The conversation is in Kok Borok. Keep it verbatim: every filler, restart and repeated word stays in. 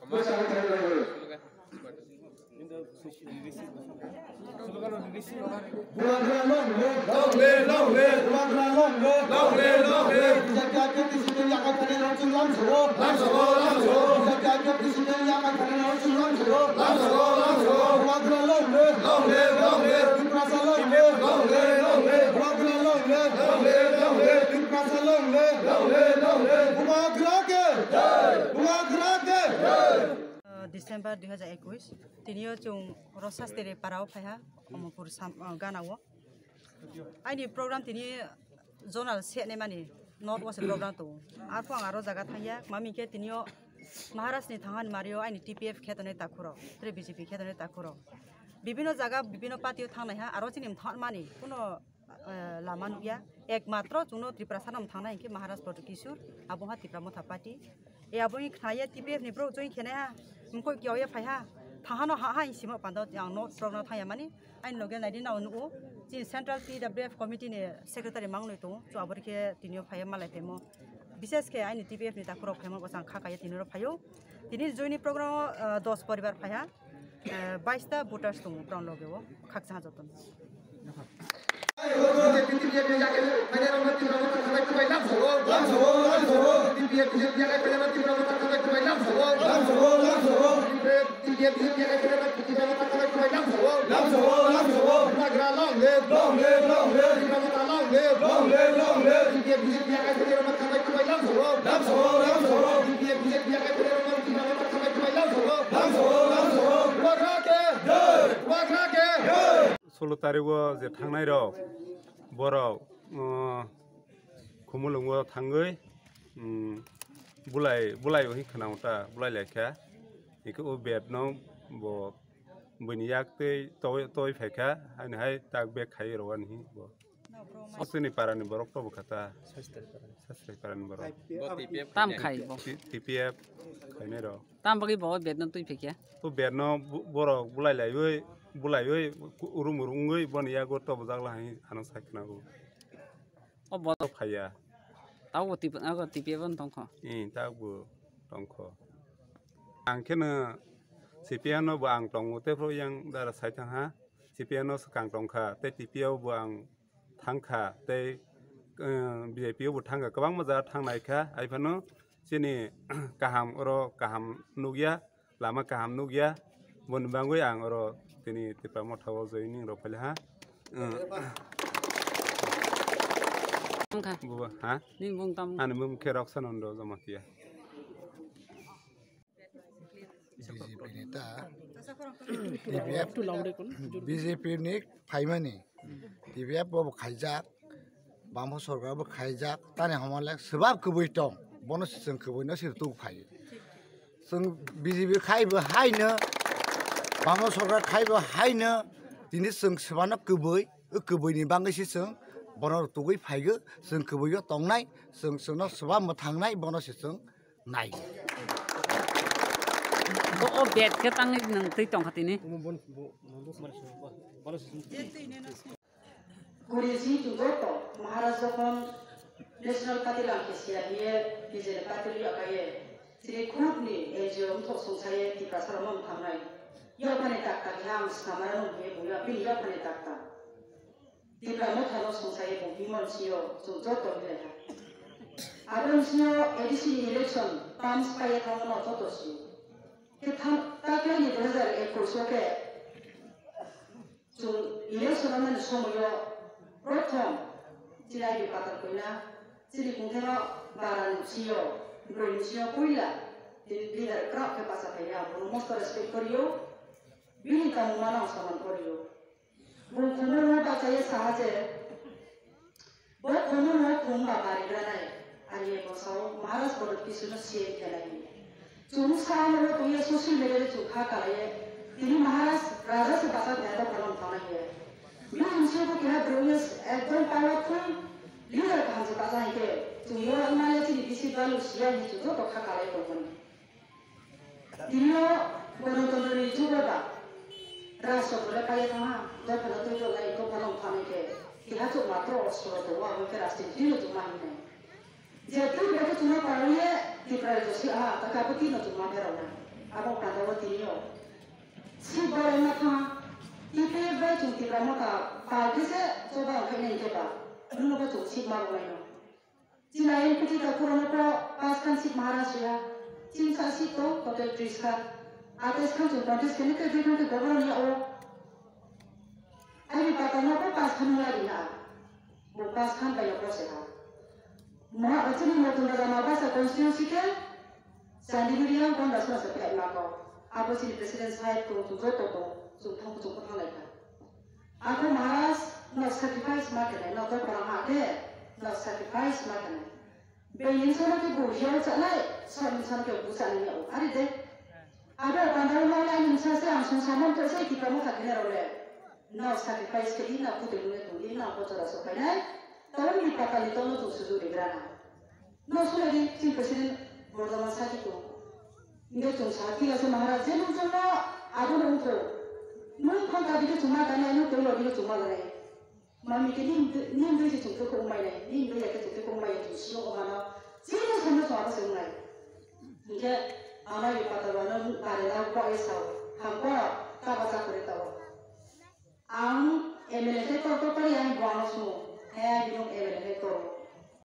Bubagra long live! Long live, long live! Bubagra long live! Long live, long live! Bubagra long live! Long live, long live! Bubagra long live! Long live, long live! Tiprasa long live! Long live, long live! Bubagra long live! Long live, long live! Tiprasa long live! Long live, long live! Bubagra ke jai! Bubagra ke jai! December dui hazar ekush, tinio chwng Rosastere parao phaiha, Omopur sam-, ah, ganao. Aini program tini zonal se naimani North West program tongo. Arphuh ang aro jaga thangya, mami khe tinio Maharaj ni thanghani mario aini T P F khetonai takhurok, tere B J P khetonai takhurok. Bibino jaga, bibino party o thangnaiha, aro chini mthang mani kuno eh, lama nukya. Ekmatro chwngno Tiprasa no thangna hinkhe Maharaj Pradyot Kishore, abo ha Tipra Motha Party. E abo wng khnaya T P F ni borok join khenaiha, mkoi kiyaoya phaiha, thangha no ha ha simo pando ang no borok no thangya mani, aini loge naidi nao nugo. Chini Central T W F Committee ni Secretary mangnoi tongo, chwng abo khe tinio phaiya malai temo. Bishes khe aini T P F ni takhurok phaima bwsang kha kaiya tiniro phaio. Tini joini program o, eh, dos poribar phaiha. Eh, bais ta voters tongo, borok loge o khakchang jotono. Solo tarik o je thangnai rok, borok, uh, Khumulwng o thangwi, um, bulai, bulai o hin khna ta, bulai lai kha. Hingke o bed no bo buini yak tei toi, toi phai kha, haini hai tak bag khai rw ani bo. Sosini para ni borok to bo kha ta. Sastre para ni borok. Tam khai bo. T-, T P F khainai rok. Tam bagwi bo bed no twi phikya. To bed no bu-, borok bulai laiwi, bulaiwi ku-, urum urum wngwi boni yago tobojak lai hano sai khwnago. O borok phaiya. Tabo T P, abo T P F no tongkho. Ee, tabo tongkho. Ang kheno C P M no bo ang tongo, tei phuru yang dara sai thang ha. C P M no swkang tongkha, tei T P F bo ang thangkha tei, eh, B J P o bo thangkha, kwbangma jaga thangnaikha, haiphano chini kaham oro kaham nukya, lama kaham nukya, boni bagwi ang oro tini Tipra Motha o joining rw phailha. Eh, Tamo kha? Buba, ha? Nini bung tamo? Ani bung khe Roksanando Jamatia. B J P ni ta, T P F, B J P ni phaimani, T P F bo khaijak, Bangpha sorkar bo khaijak, tani homalek swbak kwbwi tong, bono se chwng kwbwi no se tu phai. Chwng B J P khai bo haino, Bangpha sorkar khai bo haino, tini chwng swbano kwbwi, o kwbwi ni bagwi se chwng bono tugwi phaigo, chwng kwbwi o tongnai, chwng chwngno swbak mwthangnai, bono se chwng nai. Bo o bet khe tangwi nwng twi tongkha tini. Kuri si tu joto Maharaj jokhon National Party lang khe siya hiye, B J P party liya kaiye. Chini khub ni N G O mthok songsaye Tiprasa rok no mthangnai. Yaphani tak tak yang snamara no hiye buya bini yaphani tak tak. Tipra Motha no songsaye bo bimol sio chwng joto hinwi kha. Aboni sio A D C ni election terms paiye thangmano joto sio. Khe tham-, taklai ni dui hazar ekush o khe chwng election wngnani somoio prothom chini I B Patal Koina chini kungtheno bara ni sio, broi ni sio puila chini leader kwrak khe bacha phaiya, bono mosto respect korio, bini tongmungmano ang soman korio. Bo khumulwngo bachaiya saha je, bo khumulwngo khum ba barigranai, ani bosao Maharaj Bharat Kishorno C M khenai. Chwng saha no tongya social media de chwng kha kalaiye, tini Maharaj Raja se bachak khe dophano wngthangna hiye. Bini bwskango keha bwrwi ekdom powerful leader kaham se bachai khe, chwng yo wngmale chini bisi balu siya hinwi chwng joto kha kalai tongmani. Tini o Ganatantro ni jugo ba rajtotro le paiya thangha, dophano twi tonglaio, dophano wngthangwi khe keha chwng matro ostro tongo, abo khe rajniti no chwng ma hinwi nai. Je twi bai khe chwngno pariye Tipra rajyo si aha, ta khe abo twi no chwng ma pheroknai. Abo panda o tini o. Si borok no kha. T P F bai chwng Tipra Motha pal khe se choba wngkhe nai khe ba. Nwng no bo chwng si ma rwmai no. Chini M P T ta pura no po pas khan seat Maharashtra ya. Chini sa seat to total tris khan. Atais khan chwng contest khe ni khe dui khan khe governor ya o. Ai bi pata no po pas khan ya ri na. Bo pas khan bai ya po se ha. Ma chini Notun Raja ma basa constituency khe Chandibiri yang kon da sona se phe ma ko. Abo chini president sahib to chwng joto to chwng thang chwng thang lai kha. Ako Maharaj no sacrifice ma kene, no to pora ha ke, no sacrifice ma kene. Be insan ke bu hiau chanai, so insan ke bu chanai ya o. Ari de. Abo pandai ma lai insan se ang sung samon to se kita mo kha kene role. No sacrifice ke ina kute mune tu ina ko chora so painai. Tawon ni patali to no tu suju de grana. No sule di chini president bordoman saki to. Nge chwng sa kila se Maharaj je nung chwng no abo nung ko. Nung phang ka dike chwng ma dane nung tei lo dike chwng ma lane. Mami ke nim nim dui se chwng khe kok mai nai. Nim dui ya ke chwng khe kok mai ya chwng sio ko mano. Chini samno chwng abo se nai. Nge ama ye pata wano bare na ko e sao. Hangko ka ba cha kore tao. Ang M L A khe tor tor tor yang buang sung. He bini M L A khe tor.